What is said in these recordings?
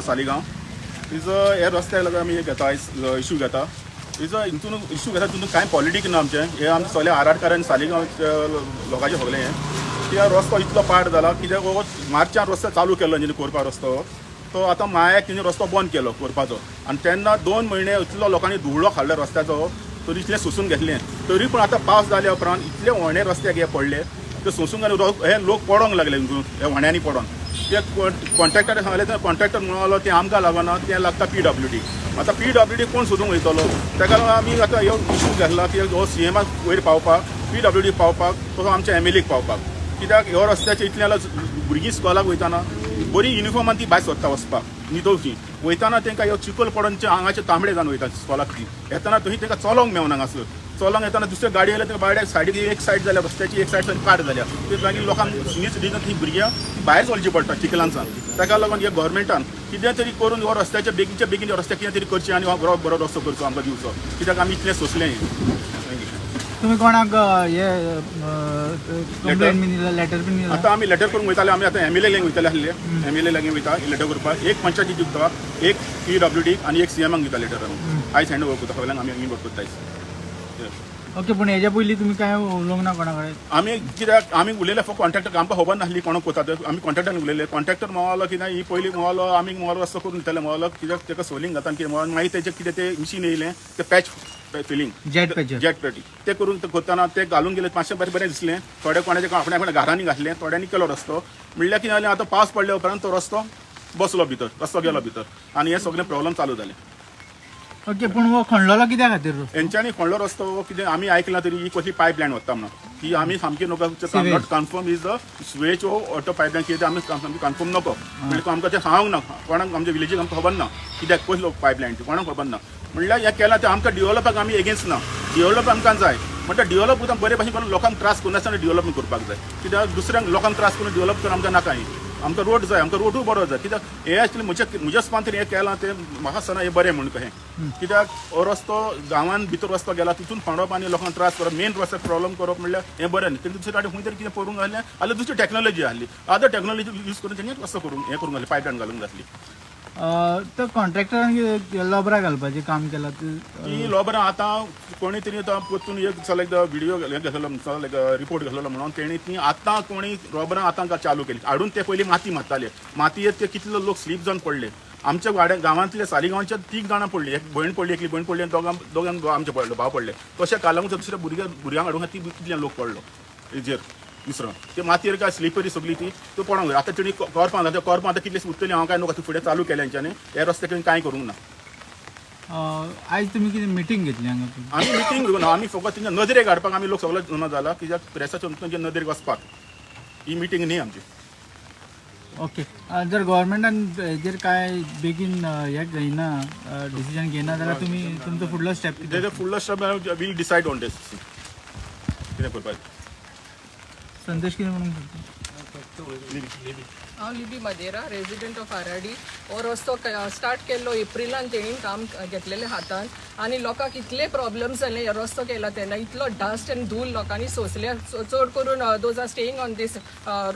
Saligao. Is हे रस्त्याक लागून आमी हे घेता, इशू घेता. Is हितून इशू घेता, तितून कांय पॉलिटीक ना आमचें. हे आमचे सगळे आराडकार आनी सालिगांव लोकांचे सगळें हें कित्याक रस्तो इतलो पाड जाला. कित्याक हो मार्चान रस्तो चालू केलो तेंच्यांनी करपा रस्तो, तो आतां मायाक तेंणी रस्तो बंद केलो करपाचो. आनी तेन्ना 2 म्हयने इतलो लोकांनी धुळो खाल्लो रस्त्याचो, तरी इतलें सोंसून घेतलें. तरी पूण आतां पावस जाल्या उपरांत इतले व्हणे रस्त्याक हे पडले, ते सोंसूंक आनी हे लोक पडोंक लागले हितून, हे व्हण्यांनी पडोन. ते कॉन्ट्रॅक्टर सांगले, ते कॉन्ट्रॅक्टर म्हणलो तें आमकां लागना, तें लागता पीडब्ल्यूडी. आतां पीडब्ल्यूडी कोण सोदूंक वयतलो? ताका लागून आमी आतां ह्यो इशू घेतला की हो सीएमाक वयर पावपाक, पीडब्ल्यूडी पावपाक, तसो आमच्या एमएलएक पावपाक. कित्याक ह्यो रस्त्याचे इतलें जाल्यार भुरगीं स्कॉलाक वयतना बरी युनिफॉर्मान ती भायर सोदता वचपाक, नितळची वयतना तांकां ह्यो चिखल पडोन आंगाचे तांबडे जावन वयता. स्कॉलाक ती येतना थंय तांकां चलोंक मेवना. हांगासर चलोंक येतना दुसऱ्यो गाडी आयल्यार तांकां बायड्या सायडीक एक सायड जाल्या, रस्त्याची एक सायड पाड जाल्या. ते मागीर लोकांक सिनियर सिटीजन ती भुरग्यां भायर चलची पडटा चिखलांसान. ताका लागून हे गव्हर्मेंटान कितें तरी करून हो रस्त्याच्या बेगीनच्या बेगीन रस्त्याक कितें तरी करचें आनी हो बरो बरो रस्तो करचो, आमकां दिवचो, कित्याक आमी इतलें सोंसलें. Thank you. तुम्ही कोणाक हे कंप्लेन बीन दिला, लेटर बीन दिला? आतां आमी लेटर करूंक वयताले. आमी आतां एमएलए लागीं वयताले आसले, एमएलए लागीं वयता लेटर करपाक. एक पंचायती दिता, एक पीडब्ल्यूडी आनी एक सीएमाक दिता लेटर. आमी आयज हँड ओवर करता सगळ्यांक. आमी इनवोट करता आयज. ओके, पूण हेज्या पयलीं तुमी काय उलोवंक ना कोणा कडेन? आमी कित्याक आमी उलयले फक्त कॉन्ट्रॅक्टर, आमकां खबर नासली कोणाक कोता ते. आमी कॉन्ट्रॅक्टरान उलयले. कॉन्ट्रॅक्टर म्हणलो की ना, ही पयलीं म्हणलो आमी म्हणलो रस्तो करून दितले म्हणलो, कित्याक ताका सोलिंग घालता कितें म्हणून. मागीर तेजें कितें ते मिशीन येयलें, ते patch filling. Jet patcher. Jet patty ते करून ते करतना ते घालून गेले. मातशें बरें बरें दिसलें. थोडे कोणाचे आपल्या आपल्या घरांनी घातलें, थोड्यांनी केलो रस्तो. म्हणल्यार कितें जालें, आतां पावस पडल्या उपरांत तो रस्तो बसलो भितर, रस्तो गेलो भितर आनी हे सगळे प्रॉब्लम चालू जाले. ओके, पूण हो खणलेलो कित्या खातीर रस्तो? हेंच्यांनी खणलो रस्तो हो कितें आमी आयकलां तरी ही कसली पायपलायन वता म्हणून की आमी सामकी नको. Sewage. Not confirm is the sewage or auto pipeline कितें, आमी सामकी कन्फर्म नको. म्हणजे आमकां तें सांगूंक ना कोणाक, आमच्या विलेजीक आमकां खबर ना कित्याक कसलो पायपलायन ती, कोणाक खबर ना. म्हणल्यार हें केलां तें आमकां डेव्हलपाक आमी एगेन्स्ट ना. डेव्हलप आमकां जाय म्हणटा, डेव्हलप उरता बरे भाशेन करून, लोकांक त्रास करनासतना डेव्हलपमेंट करपाक जाय. कित्याक दुसऱ्यांक लोकांक त्रास करून डेव्हलप करून आमकां नाका. हें आमकां रोड जाय, आमकां रोडूय बरो जाय. कित्याक हें एक्चुअली म्हज्या म्हज्या स्पान तरी हें केलां तें म्हाका दिसना हें बरें म्हूण कहें. कित्याक हो रस्तो गांवान भितर रस्तो गेला, तितून खणप आनी लोकांक त्रास करप, मेन रस्त्याक प्रॉब्लम करप म्हणल्यार हें बरें न्ही. तेणी दुसरे कडेन खंय तरी कितें करूंक घालें जाल्यार दुसरी टॅक्नॉलॉजी आहली, अदर टॅक्नॉलॉजी यूज करून तेणी रस्तो करूंक हें करूंक घातलें, पायपलायन घालूंक घातली. तर कॉन्ट्रॅक्टरान कितें लोबरां घालपाचें काम केलां ते? ती लोबरां आतां कोणी तरी आतां परतून एक लायक व्हिडिओ घेतलेलो, लायक रिपोर्ट घेतलेलो म्हणून तेणी ती आतां कोणी रोबरां आतां चालू केली हाडून. ते पयलीं माती मारताले, मातयेर ते कितले लोक स्लीप जावन पडले. आमच्या वाड्या गांवांतले सालिगांवच्या तीग जाणां पडली. एक भयण पडली, एकली भयण पडली आनी दोगां दोगांक आमचे पडलो भाव पडले. तशें कालांगुटच्या दुसऱ्या भुरग्यांक हाडूंक ती कितले लोक पडलो हेजेर दुसरो. ते मातयेर काय स्लिपरी सगळी ती, त्यो पडोंक जाय. आतां तेणी कोरपां घातल्या, कोरपां आतां कितली उरतली हांव काय न्हू. फुडें चालू केल्या हेंच्यांनी, हे रस्ते कडेन कांय करूंक ना. आयज तुमी कितें मिटींग घेतली हांगा? आमी मिटींग घेवन आमी फकत तेंच्या नदरेक हाडपाक आमी लोक सगळे जमा जाला, कित्याक प्रेसाच्या तेंच्या नदरेक वचपाक ही मिटींग न्ही आमची. ओके, जर गव्हर्मेंटान हेजेर काय बेगीन हें घेयना, डिसिजन घेयना जाल्यार तुमी तुमचो फुडलो स्टेप कितें? तेजे फुडलो step we'll decide on this, कितें करपाचें. संदेश कितें म्हणूंक सोदता? हांव Libby Madeira, resident of Aradi. हो रस्तो स्टार्ट केल्लो एप्रिलान. तेणीन काम घेतलेलें हातान आनी लोकांक इतले प्रॉब्लम्स जाले. हो रस्तो केला तेन्ना इतलो डस्ट आनी धूल लोकांनी सोंसले. चड करून those are staying on this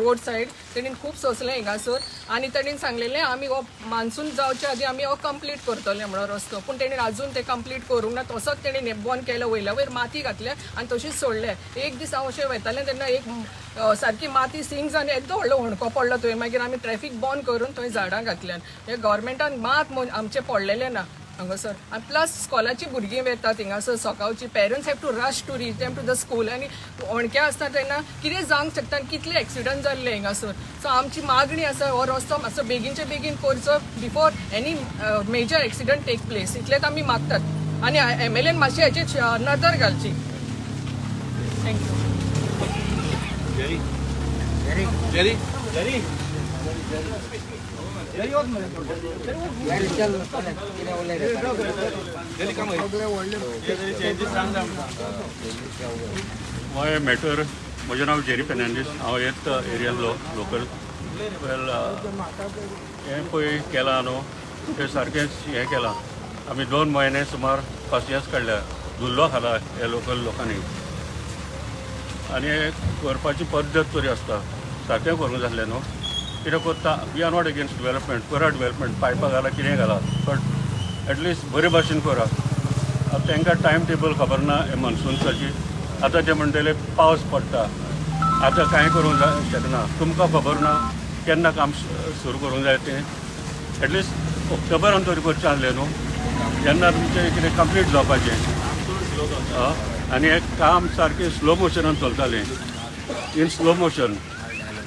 road side, तेणीन खूब सोंसलें हिंगासर. आनी तेणीन सांगलेलें आमी हो मान्सून जावच्या आदी आमी हो कंप्लीट करतले म्हणून रस्तो, पूण तेणीन अजून ते कंप्लीट करूंक ना. तसोच तेणी बंद केलो, वयल्या वयर माती घातल्या आनी तशीच सोडले. एक दीस हांव अशें वयतालें तेन्ना एक सारकी माती सिंक जावन येदो व्हडलो होणको पडलो थंय. मागीर आमी ट्रॅफिक बंद करून थंय झाडां घातल्यान. हे गव्हर्मेंटान मात आमचें पडलेलें ना हांगासर. आनी प्लस स्कॉलाची भुरगीं वेतात हिंगासर सकाळची, parents have to rush to reach them to the school आनी होणके आसता तेन्ना कितें जावंक शकता आनी कितले एक्सिडंट जाल्ले हिंगासर. सो आमची मागणी आसा, हो रस्तो मातसो बेगीनचे बेगीन करचो before any major accident take place, इतलेंच आमी मागतात. आनी एमएलएन मातशी हेचेर नदर घालची. Thank you. Jerry. Jerry. Jerry. Jerry, चल कितें उलयता? Jerry, come here. होय मॅटर, म्हजें नांव जेरी फेर्नांडीस. हांव हेच एरियांतलो लोकल. वेल, हें पळय केलां न्हू तें सारकेंच हें केलां. आमी 2 म्हयने सुमार पासियेंस काडल्या, धुल्लो खाला ह्या लोकल लोकांनी. आनी करपाची पद्दत बरी आसता, सारकें करूंक जाल्लें न्हू. कितें करता, we are not against development. करा डेवलपमेंट, पायपां घाला, कितें घाला, बट एटलिस्ट बरे भाशेन करा. आतां तांकां टायम टेबल खबर ना हे मॉन्सुन्साची. आतां ते म्हणटले पावस पडटा, आतां कांय करूंक शकना. तुमकां खबर ना केन्ना काम सुरू करूंक जाय तें. एटलिस्ट ऑक्टोबरान तरी करचें आसलें न्हू, जेन्ना तुमचें कितें कंप्लीट जावपाचें. आनी हें काम सारकें स्लो मोशनान चलतालें, इन स्लो मोशन.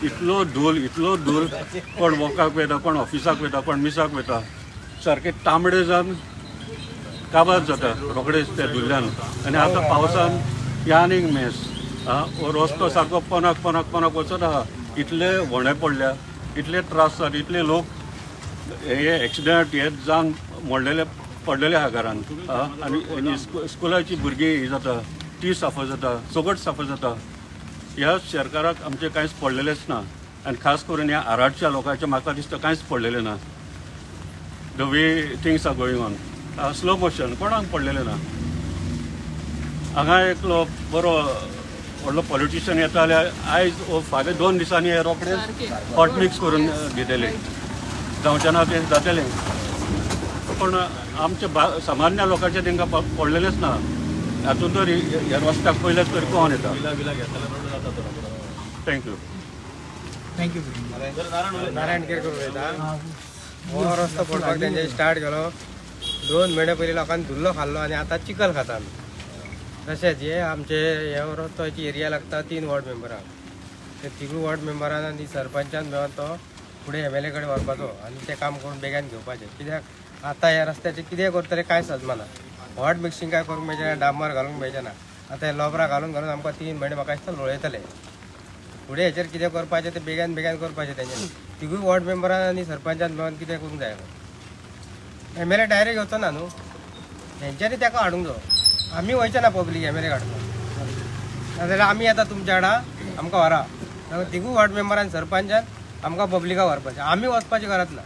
इतलो धूल, इतलो धूल, कोण वॉकाक वयता, कोण ऑफिसाक वयता, कोण मिसाक वयता, सारके तांबडे जावन काबार जाता रोखडेच त्या धुल्ल्यान. आनी आतां पावसान हे आनीक मेस. आं, हो रस्तो सारको पोनाक पोनाक पोनाक वचत आहा. इतले व्हणे पडल्या, इतले त्रास जाता, इतले लोक हे एक्सिडंट हे जावन मोडलेले पडलेले आहा घरान. आं, आनी आनी स्कुलाची भुरगीं ही जाता, ती साफर जाता, सगळेच साफर जाता. ह्या सरकाराक आमचें कांयच पडलेलेंच ना आनी खास करून ह्या आराडच्या लोकांचें म्हाका दिसता कांयच पडलेलें ना. The way things are going on, slow motion, कोणाक पडलेलें ना. हांगा एकलो बरो व्हडलो पॉलिटिशियन येता जाल्यार आयज वो फाल्यां 2 दिसांनी हे रोखडे हॉट मिक्स करून दितले. जावचें ना तें जातलें, पूण आमच्या सामान्य लोकांचें तांकां पडलेलेंच ना. हातूंत तरी ह्या रस्त्याक पयलेच तरी कोण येता. Thank you. Thank you. Narayan Kerkar उलयता. हो रस्तो पडपाक तेंच्यांनी स्टार्ट केलो. 2 म्हयने पयलीं लोकांनी धुल्लो खाल्लो आनी आतां चिखल खाता आमी. तशेंच हे आमचे हे रस्तो एरिया लागता तीन वॉर्ड मेंबरांक. ते तिगूय वॉर्ड मेंबरान आनी सरपंचान मेळोन तो फुडें एमएलए कडेन व्हरपाचो आनी तें काम करून बेगान घेवपाचें. कित्याक आतां ह्या रस्त्याचें कितें करतले कांय सजमाना. हॉट मिक्सिंग काय करूंक मेळचें ना, डांबर घालूंक मेळचें ना. आतां हे लोबरां घालून घालून आमकां 3 म्हयने म्हाका दिसता लोळयतले. फुडें हेचेर कितें करपाचें तें बेगान बेगान करपाचें तेंच्यांनी. तिगूय वॉर्ड मेंबरान आनी सरपंचान मेळोन कितें करूंक जाय. एमएलए डायरेक्ट येवचो ना न्हू, तेंच्यांनी ताका हाडूंक जायो. आमी वयचे ना पब्लीक एमएलए हाडपाक, नाजाल्यार आमी येता तुमच्या वांगडा, आमकां व्हरा. तिगूय वॉर्ड मेंबरान सरपंचान आमकां पब्लिकाक व्हरपाचें, आमी वचपाची गरज ना.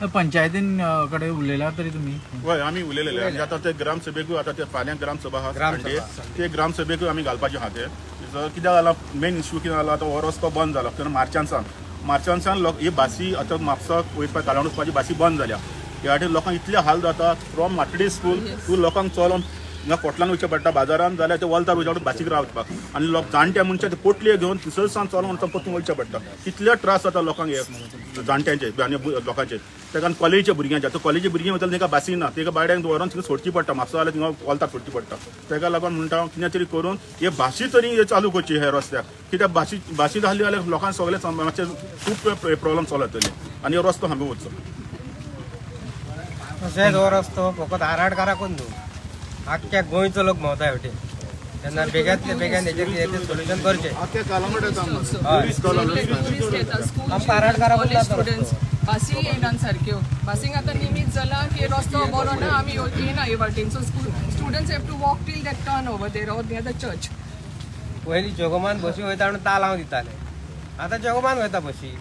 पंचायतीन कडेन उलयला तरी तुमी? हय, आमी उलयलेले आनी आतां ते ग्रामसभेकूय, आतां ते फाल्यां ग्रामसभा आहा. ग्रामसभा. संडे. ते ग्रामसभेकूय आमी घालपाचे आहा. ते कित्याक जाला, मेन इश्यू कितें जाला, आतां हो रस्तो बंद जाला तेन्ना मार्चान सावन लोक ही बासी आतां म्हापसाक वयपाक, कालावण वचपाची बासी बंद जाल्या. ह्या खातीर लोकांक इतले हाल जाता. फ्रॉम माटडी स्कूल टू लोकांक चलोन हिंगा कोटलान वयचें पडटा बाजारान, जाल्यार ते वलतार वयचे पडटा बासीक रावपाक. आनी लोक जाणटे मनशां ते पोटल्यो घेवन थंयसर सावन चलोन परतून वयचें पडटा. इतले त्रास जाता लोकांक, हे जाणट्यांचे आनी लोकांचे. ताका कॉलेजीच्या भुरग्यांचे, आतां कॉलेजी भुरगीं वयतले, तांकां बासी ना, ताका बायड्यांक व्हरोन थिंगा सोडची पडटा. म्हापसा जाल्यार थिंगा वलतार सोडची पडटा. ताका लागून म्हणटा हांव, कितें तरी करून हे बासी तरी हे चालू करची हे रस्त्याक. कित्याक बासी बासी जाली जाल्यार लोकांक सगळे मातशे खूब प्रॉब्लम सॉल्व जातले आनी हो रस्तो सामको वचचो. तशेंच हो रस्तो फकत आराडकाराकूच न्हू, आख्ख्या गोंयचो लोक भोंवता हेवटेन. तेन्ना बेग्यांतले बेग्यान हेजेर कितें तें सोल्युशन करचें. टुरिस्ट येता, स्कूल आमकां आराडकाराकूच कॉलेज जाता. स्टुडंट्स बसी येयनात सारक्यो. बसींक आतां निमीत जाला की रस्तो बरो ना, आमी येयना हे वाटेन. So school students have to walk till that turn over there or near the church. पयलीं जोगोमान बसी वयता म्हणून तालांव दिताले, आतां जोगोमान वयता बसी.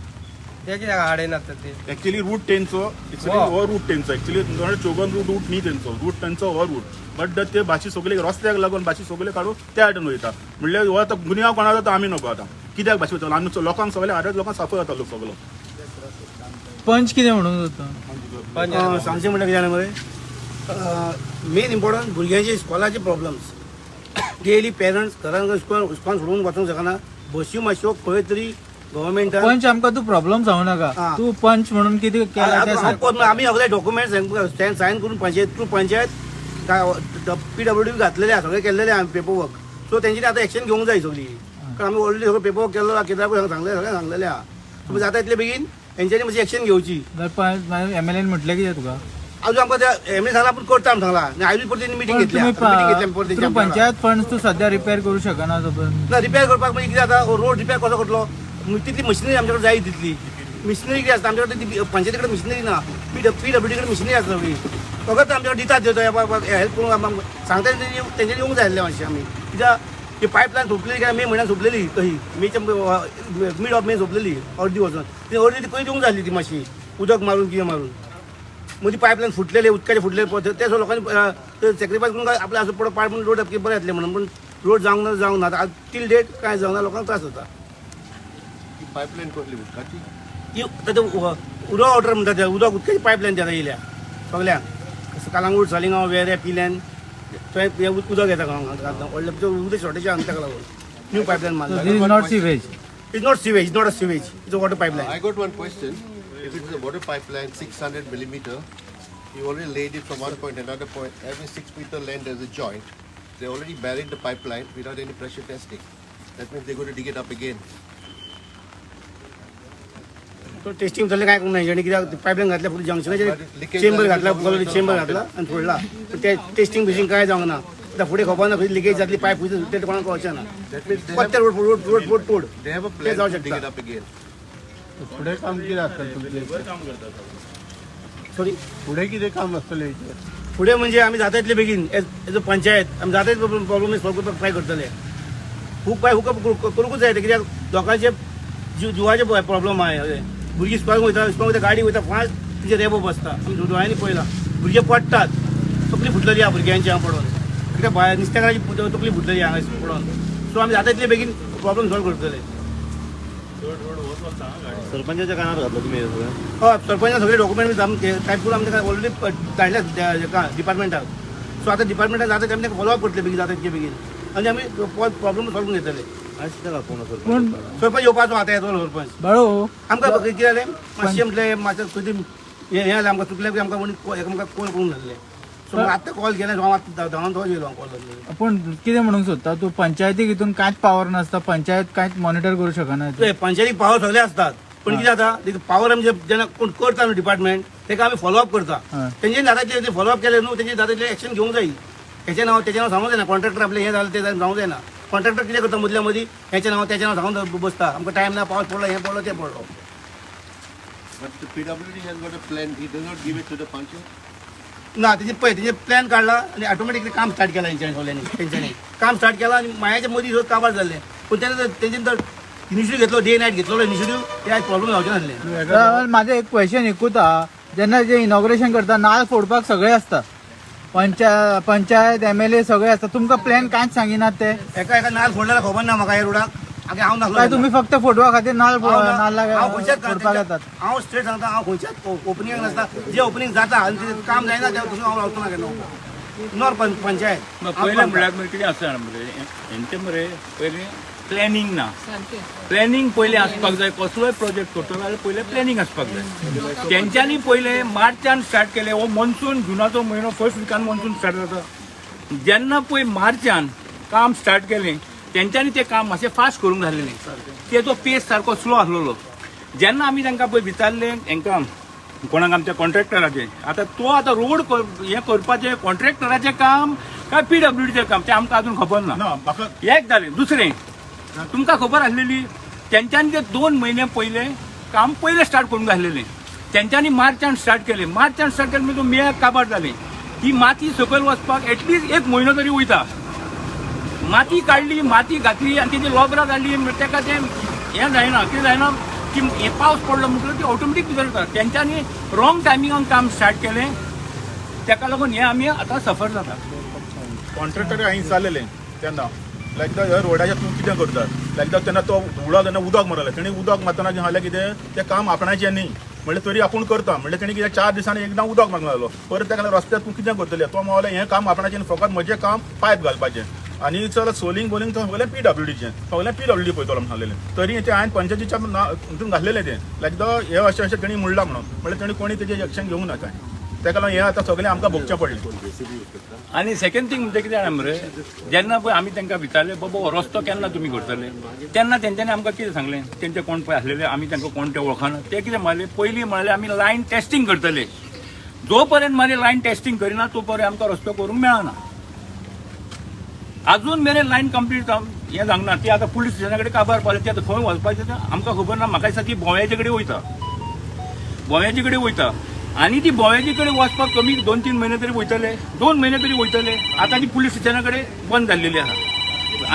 ते कित्याक हाडयनात तर ते? एक्चुअली रूट तेंचो, एक्चुअली हो रूट तेंचो, एक्चुअली चोगन रूट रूट न्ही तेंचो रूट, तेंचो हो रूट. बट ते भाशी सगळे रस्त्याक लागून भाशी सगळे काडून त्या वाटेन वयता. म्हणल्यार हो आतां गुन्यांव कोणा जाता आमी नको. आतां कित्याक भाशी वयता आमी लोकांक सगळे आरत लोकांक साफर जाता लोक सगळो. पंच कितें म्हणून जाता? पंच. सांगचें म्हणल्यार कितें जाणा मरे, मेन इम्पॉर्टंट भुरग्यांचे इस्कॉलाचे प्रॉब्लम्स. डेली पेरंट्स घरान इस्कॉल सोडून वचूंक शकना. बशी मातश्यो खंय तरी गव्हर्मेंटान पंच, आमकां तूं प्रॉब्लम सांगू नाका. तूं पंच म्हणून कितें केलां तें सांग. आमी सगळे डॉक्युमेंट्स सायन करून पंचायत थ्रू पंचायत पीडब्ल्यूडी घातलेले आहा, सगळें केल्लेले आहा पेपर वर्क. सो तेंच्यांनी आतां एक्शन घेवंक जाय सगळी, कारण आमी ऑलरेडी सगळें पेपर वर्क केल्लो आहा. कित्याक सांगलें, सगळें सांगलेलें आहा. सो जाता इतले बेगीन तेंच्यांनी मातशी एक्शन घेवची. एमएलएन म्हटलें कितें तुका? अजून आमकां त्या एमएलए सांगला, आपूण करता म्हूण सांगला आनी आयजूच परत मिटींग पण घेतल्या. तुमी मिटींग घेतल्या आमी परत तेंची थ्रू आमच्या वांगडा. पंचायत फंड तूं सध्या रिपेर करूं शकना तो पण? ना, रिपेर करपाक म्हणजे कितें जाता, रोड रिपेर कसो करतलो? तितली मशिनरी आमच्या कडेन जाय तितली मशिनरी कितें आसता आमच्या कडेन? ती पंचायती कडेन मशिनरी ना, पीडब्ल्यूडी कडेन मशिनरी आसता सगळी. फकत आमच्या कडेन दितात ते हेल्प करूंक आमकां सांगता. तेंच्यांनी येवंक जाय आसलें मातशें आमी, कित्याक ती पायपलायन सोंपलेली काय मे म्हयन्यान सोंपलेली, कशी मेच्या मिड ऑफ मे सोंपलेली अर्दी वचून. ती अर्दी ती खंय दिवंक जाय आसली ती मातशी उदक मारून कितें मारून. मदीं पायपलायन फुटलेले, उदकाचे फुटलेले, ते सुद्दां लोकांनी सॅक्रिफायस करून आपले असो पडो पाड म्हणून रोड बरें जातलें म्हणून, पूण रोड जावंक ना, जावंक ना. आतां टील डेट कांय जावंक ना, लोकांक त्रास जाता. ही पायपलायन कसली उदकाची? ती तातूंत उदक वॉटर म्हणटा ते उदक उदकाची पायपलायन ती आतां येयल्या सगल्यांक. कलांगूट, सालिगांव, वेरें, पिल्यान थंय हें उदक येता गांवांत. व्हडलें उदक शॉर्टेज आहा ताका लागून न्यू पायपलायन मारला. This is not sewage. It's not sewage, it's not a sewage, it's a water pipeline. I got one question. If it is a water pipeline, 600 millimeter, you already laid it from one point to another point. Every 6 meter length there's a joint. They already buried the pipeline without any pressure testing. That means they're going to dig it up again. तो testing जाल्लें कांय करूंक ना हेंच्यांनी, कित्याक pipeline घातल्या फुडें जंक्शनाचेर Leakage chamber जालें घातला, की चेंबर घातला आनी सोडला. ते टेस्टिंग बिस्टिंग कांय जावंक ना. आतां फुडें खबर ना खंय लिकेज जातली पायप खंय सुट्टली कोणाक कळचें ना. That means they पत्ते have, road road road road तोड they have a ते plan जावं to dig शकता. it up again. फुडें काम कितें आसतलें तुमचें? सॉरी, फुडें कितें काम आसतलें हेचें? फुडें म्हणजे आमी जाता तितले बेगीन एज एज अ पंचायत आमी जाता तितले प्रॉब्लम सॉल्व करपाक ट्राय करतले. हुक बाय हुकअप करूंकूच जाय ते, कित्याक लोकांचे जिवाचे प्रॉब्लम आहा. भुरगीं स्कुलाक वयता, स्कुलाक वयता, गाडी वयता फास्ट, तेजेर रेबो बसता. आमी दोळ्यांनी पळयलां, भुरगे पडटात, तकली फुटलेली आहा भुरग्यांची हांगा पडोन. कित्याक भायर नुस्तेकाराची तकली फुटलेली हांगा पडोन. सो आमी जाता तितले बेगीन प्रॉब्लम सॉल्व करतले. सरपंचाच्या कानार घातलं तुम्ही हे सगळं? हय, सरपंचान सगळे डॉक्युमेंट टायप करून आमी ताका ऑलरेडी धाडल्या हेका डिपार्टमेंटाक. सो आतां डिपार्टमेंटाक जाता ते आमी ताका फॉलो अप करतले बेगीन, जाता तितके बेगीन, आनी आमी प्रॉब्लम सॉल्व करून घेतले. आयज कितें दाखोवना पूण सरपंच? सरपंच येवपाचो आतां, येतलो सरपंच. बाळू, आमकां कितें जालें मातशें म्हटलें मातशें खंय हें जालें आमकां चुकलें की आमकां कोणी एकामेकाक कॉल करूंक नासलें. सो आतां कॉल केलें, हांव आतां धांवन थंय येयलो, कॉल जाल्लो. पूण कितें म्हणूंक सोदता तूं, पंचायतीक हितून कांयच पावर नासता, पंचायत कांयच मॉनिटर करूं शकना? पळय, पंचायतीक पावर सगळे आसतात, पूण कितें जाता, पावर आमी जेन्ना कोण करता न्हू डिपार्टमेंट, ताका आमी फॉलो अप करता. तेंचे जाता तितलें फॉलो अप केलें न्हू, तेंचे जाता तितलें एक्शन घेवंक जाय. हेचें नांव तेचें नांव सांगूंक जायना. कॉन्ट्रॅक्टर आपलें हें जालें तें जालें सांगूंक जायना. कॉन्ट्रॅक्टर कितें करता, मदल्या मदीं हेचें नांव तेचें नांव सांगून बसता, आमकां टायम ना, पावस पडलो, हें पडलो, तें पडलो. But the PWD has got a plan. He does not give it to the panchayat. ना, तेजे पळय तेजें प्लॅन काडला आनी ऑटोमॅटिकली काम स्टार्ट केलां हेंच्यांनी सगल्यांनी. तेंच्यांनी काम स्टार्ट केलां आनी मायाच्या मदीं सुद्दां काबार जाल्लें, पूण तेन्ना तेंच्यानी तर इनिशिएटीव घेतलो, डे नायट घेतलो इनिशिएटीव, ते आयज प्रॉब्लम जावचें नासलें. म्हाजें एक क्वेश्चन एकूच आहा, जेन्ना जे इनॉग्रेशन करता नाल फोडपाक सगळे आसता, पंचायत MLA सगळे आसता, तुमकां प्लॅन कांयच सांगिनात ते? एका एका नाल फोडल्यार खबर ना म्हाका ह्या रोडाक. आगे हांव नासलो काय तेन्ना. तुमी फक्त फोटवा खातीर नाल नाल हांव खंयच्याच फोडपाक येतात? हांव स्ट्रेट सांगता, हांव खंयच्याच ओपनिंगाक नासता. जे ओपनींग जाता आनी तें काम जायना तें तशें हांव रावचो ना केन्ना. नॉर पंचायत. पयलें म्हणल्यार मरे कितें आसा जाणा मरे, हेंचें मरे पयलीं प्लॅनिंग ना. प्लॅनिंग पयलीं आसपाक जाय. कसलोय प्रोजेक्ट करतलो जाल्यार पयलें प्लॅनिंग आसपाक जाय. तेंच्यांनी पयलें मार्चान स्टार्ट केलें. हो मॉन्सून जुनाचो म्हयनो फर्स्ट विकान मॉन्सून स्टार्ट जाता. जेन्ना पळय मार्चान काम स्टार्ट केलें, तेंच्यांनी तें काम मातशें फास्ट करूंक जालें. तेजो पेस सारको स्लो आसलेलो. जेन्ना आमी तांकां पळय विचारलें हेंकां कोणाक आमच्या कॉन्ट्रॅक्टराचें, आतां तो आतां रोड हें करपाचें कॉन्ट्रॅक्टराचें काम काय PWDचें काम तें आमकां आजून खबर ना. म्हाका एक जालें. दुसरें तुमकां खबर आसलेली, तेंच्यांनी ते 2 म्हयने पयलें काम पयलें स्टार्ट करूंक आसलेलें. तेंच्यांनी मार्चान स्टार्ट केलें. मार्चान स्टार्ट केलें म्हणजे मेयाक काबार जालें. ती माती सकयल वचपाक एटलिस्ट 1 म्हयनो तरी वयता. माती काडली, माती घातली आनी तेजी लोबरां काडली, ताका तें हें जायना, कितें जायना की हे पावस पडलो म्हणटकच ती ऑटोमॅटीक भितर वता. तेंच्यांनी रॉंग टायमिंगान काम स्टार्ट केलें, ताका लागून हें आमी आतां सफर जाता. कॉन्ट्रॅक्टर हांवें विचारलेलें तेन्ना, लायक ह्या रोडाचेर तूं कितें करता, लायक तेन्ना तो उदक जेन्ना उदक मारलें, तेणी उदक मारतना सांगलें कितें तें काम आपणाचें न्ही म्हणलें, तरी आपूण करता म्हणलें. तेणी कितें 4 दिसांनी एकदां उदक मारूंक लागलो. परत ताका रस्त्यार तूं कितें करतलें, तो म्हणलें हें काम आपणाचें न्ही, फकत म्हजें काम पायप घालपाचें आनी चल सोलिंग बोलिंग तो सगळें PWDचें, सगळें PWD पळयतलो म्हणून सांगलेलें. तरी तें हांवें पंचायतीच्या हितून घातलेलें तें, लायक हें अशें अशें तेणी म्हणलां म्हणून, म्हणल्यार तेणी कोणी तेजें एक्शन घेवंक ना कांय. ताका लागून हें आतां सगळें आमकां भोगचें पडलें. आनी सेकंड थींग म्हणजे कितें जाणा मरे, जेन्ना पळय आमी तांकां विचारलें बाबा हो रस्तो केन्ना तुमी करतले, तेन्ना तेंच्यांनी आमकां कितें सांगलें, तेंचे कोण पळय आसलेले आमी तांकां कोण ते वळखना, ते कितें म्हणलें पयलीं म्हणलें आमी लायन टेस्टींग करतले, जो पर्यंत मागीर लायन टेस्टींग करिना तो पर्यंत आमकां रस्तो करूंक मेळना. अजून मेरेन लायन कंप्लीट हें जावंक ना. ती आतां पुलीस स्टेशना कडेन काबार पावले, ती आतां खंय वचपाचें तें आमकां खबर ना. म्हाका दिसता ती भोंव्याचे कडेन वयता, भोंव्याचे कडेन वयता आनी ती भोंव्याचे कडेन वचपाक कमी 2-3 म्हयने तरी वयतले, 2 म्हयने तरी वयतले. आतां ती पुलीस स्टेशना कडेन बंद जाल्लेली आसा.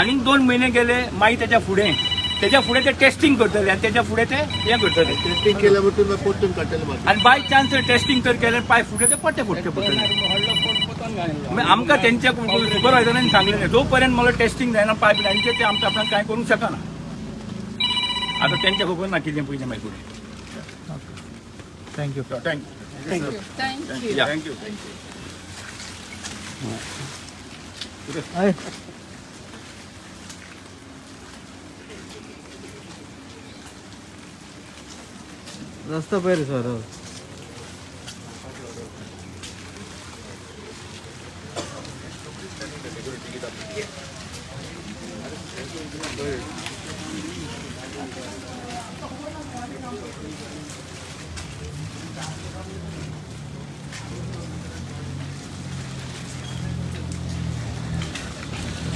आनीक 2 म्हयने गेले मागीर तेच्या फुडें, तेच्या फुडें ते टेस्टींग करतले आनी तेच्या फुडें ते हें करतले. टेस्टिंग केल्या बरोबर परतून काडटले आनी बाय चान्स टेस्टिंग तर केलें पांय फुटले ते परते फुटचे पडटले. आमकां तेंच्या सुपरवायजरान सांगलें जो पर्यंत मला टेस्टिंग जायना पायप लायनचें ते आमकां आपणाक कांय करूंक शकना. आतां तेंच्या खबर ना कितें पयशे मागीर फुडें. Thank you. Thank you. Thank you. Thank you. हय. रस्तो पळय रे सर.